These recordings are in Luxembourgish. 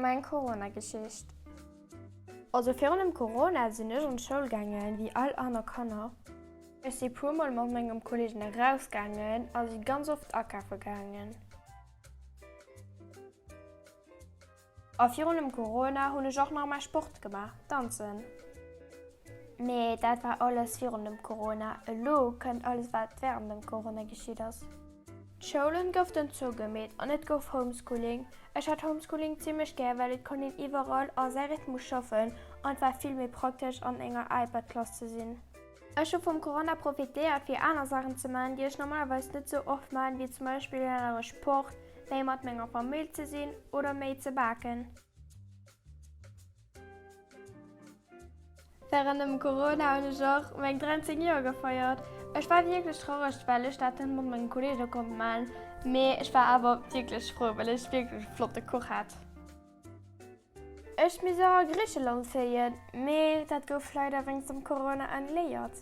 Meng Corona-Geschicht. Also virun dem Corona sinn ech an d'Schoul gaangen, wéi all aner Kanner. Ech si puer mol mat mengem Kollegen eraus gaangen a si ganz oft akafe gaangen. A virun dem Corona hunn ech och nach mäi Sport gemaach, danzen. Mee dat war alles virun dem Corona, elo kënnt alles wat wärend dem Corona geschitt ass. D'Schoulen goufen zougemeet an et gouf Homeschooling. Ech hat Homeschooling zimmlech gär, well et konnt een iwwerall a säi Rhythmus schaffen an et war vill méi praktesch an enger iPad-Klass ze sinn. Ech hu vum Corona profitéiert fir aner Saachen ze man, déi ech normalerweis net sou oft man, wéi zum Beispill anere Sport, méi mat menger Famill ze sinn oder méi ze baken. Wärend dem Corona hunn ech och meng 13 Joer gefeiert. Ech war wierklech traureg, well ech dat net mat menge Kolleege konnt man, mee ech war awer wierklech frou, well ech wierklech e flotte Kuch hat. Ech misst och a Griicheland fléien, mee dat gouf leider wéinst dem Corona annuléiert.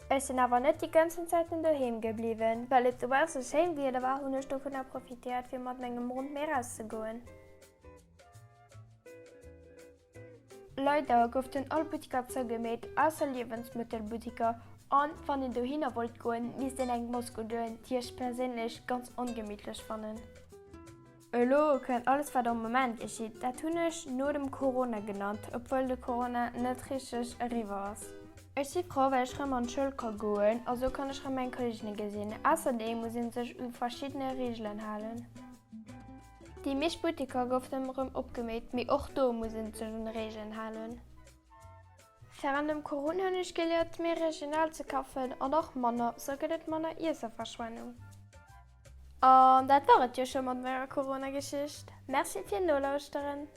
Ech sinn awer net déi ganzen Zäiten doheem gebliwwen. Well et dobausse schéin Wieder war, hunn ech dovunner profitéiert fir mat mengem Hond méi rauszegoen. Leider goufen all Buttiker zougemeet, ausser Liewensmëttelbuttiker, an wann een dohinner wollt goen, misst een eng Mask undoen, déi ech perséinlech ganz ongemittlech fannen. Elo kënnt alles wat am Moment geschitt, dat hunn ech no dem Corona genannt, obwuel de Corona net richteg eriwwer ass. Ech si frou well ech rëm an d'Schoul ka goen a sou kann ech rëm meng Kolleegene gesinn. Ausserdeem muss een sech u verschiddene Reegelen halen. Déi meescht Butteker goufen erëm opgemeet, mee och do muss een sech un Reegelen halen. Wärend dem Corona hunn ech geléiert méi regional ze kafen an och manner, sou gëtt et manner Iesseverschwennung. An dat war et jo scho mat menger Corona-Geschicht. Merci fir Nolauschteren.